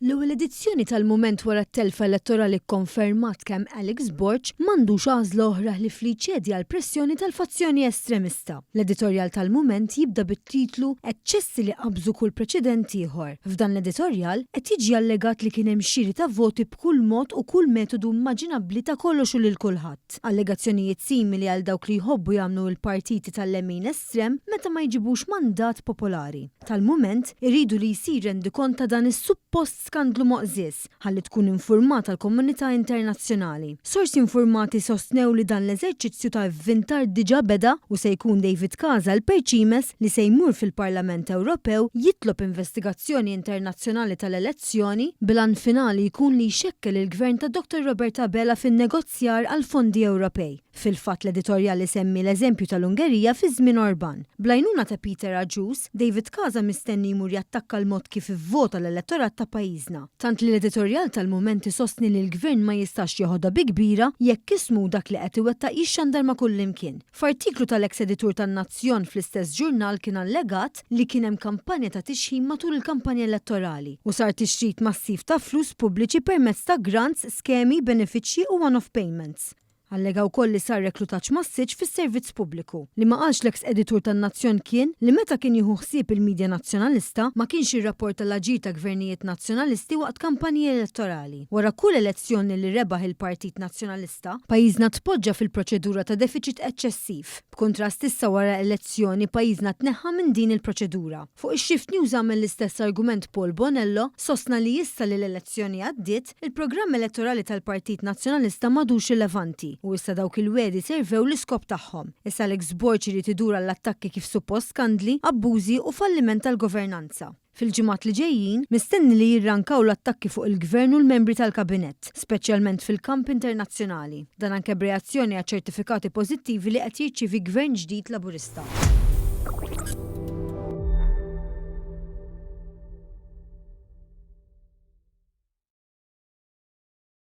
L-ewwel edizzjoni tal-Mument wara t-telfa elettorali kkonfermat kemm Alex Borg m'għandux għażla oħra ħlief li jċedi għall-pressjoni tal-fazzjoni estremista. L-editorjal tal-Mument jibda bit-titlu Eċċessi li qabżu kull preċedent ieħor. F'dan l-editorjal qed jiġi allegat li kien hemm xiri ta' voti b'kull mod u kull metodu immaġinabbli ta' kollox u lil kulħadd. Allegazzjonijiet simili għal dawk li jħobbu jagħmlu l-partiti tal-lemin estrem meta ma jġibux mandat popolari. Tal-mument, iridu li jsir rendikont ta' dan is-suppost skandlu moqżież, ħalli tkun infurmata l-komunità internazzjonali. Sorsi infurmati sostnew li dan l-eżerċizzju ta' ivvintar diġà beda u se jkun David Casa l-perċimes li se jmur fil-Parlament Ewropew jitlob investigazzjoni internazzjonali tal-elezzjoni, bil-għan finali jkun li jxekkel il-Gvern ta' Dottor Robert Abela fin-negozjar għall-fondi Ewropej. Fil-fatt l-editorjal isemmi l-eżempju tal-Ungerija fi żmien Orban. Bl-għajnuna ta' Peter Agius, David Casa mistenni jmur jattakka l-mod kif ivvota l-elettorat ta' pajjiżna. Tant li l-editorjal tal-Mument isostni li l-Gvern ma jistax jeħodha bi kbira jekk ismu u dak li qed iwettaq jixxandar ma' kullimkien. F'artiklu tal-eks editur tan-Nazzjon fl-istess ġurnal kien allegat li kien hemm kampanja ta' tixħim matul il-kampanja elettorali u sar tixrid massiv ta' flus pubbliċi permezz ta' grants, skemi, benefiċċji u one-off payments. Allega wkoll li sar reklutaġġ massiċ fis-servizz pubbliku. Li ma qalx l-eks editur tan-Nazzjon kien li meta kien jieħu ħsieb il-media Nazzjonalista ma kienx jirrapporta l-aġir ta' gvernijiet Nazzjonalisti waqt kampanji elettorali. Wara kull elezzjoni li rebaħ il-Partit Nazzjonalista, pajjiżna tpoġġa fil-proċedura ta' defiċit eċċessiv. B'kuntrast issa wara elezzjoni pajjiżna tneħħa minn din il-proċedura. Fuq ix-Shift News għamel l-istess argument Paul Bonello, sostna li issa li l-elezzjoni għaddiet, Il-programm elettorali tal-Partit Nazzjonalista m'għadux rilevanti u issa dawk il-wegħdi servew l-iskop tagħhom. Issa Alex Borg irid idur għall-attakki kif suppost skandli, abbużi u falliment tal-governanza. Fil-ġimgħat li ġejjin, mistenni li jirrankaw l-attakki fuq il-Gvern u l-membri tal-Kabinett, speċjalment fil-kamp internazzjonali. Dan anke b'reazzjoni għaċ-ċertifikati pożittivi li qed jirċievi Gvern ġdid Laburista.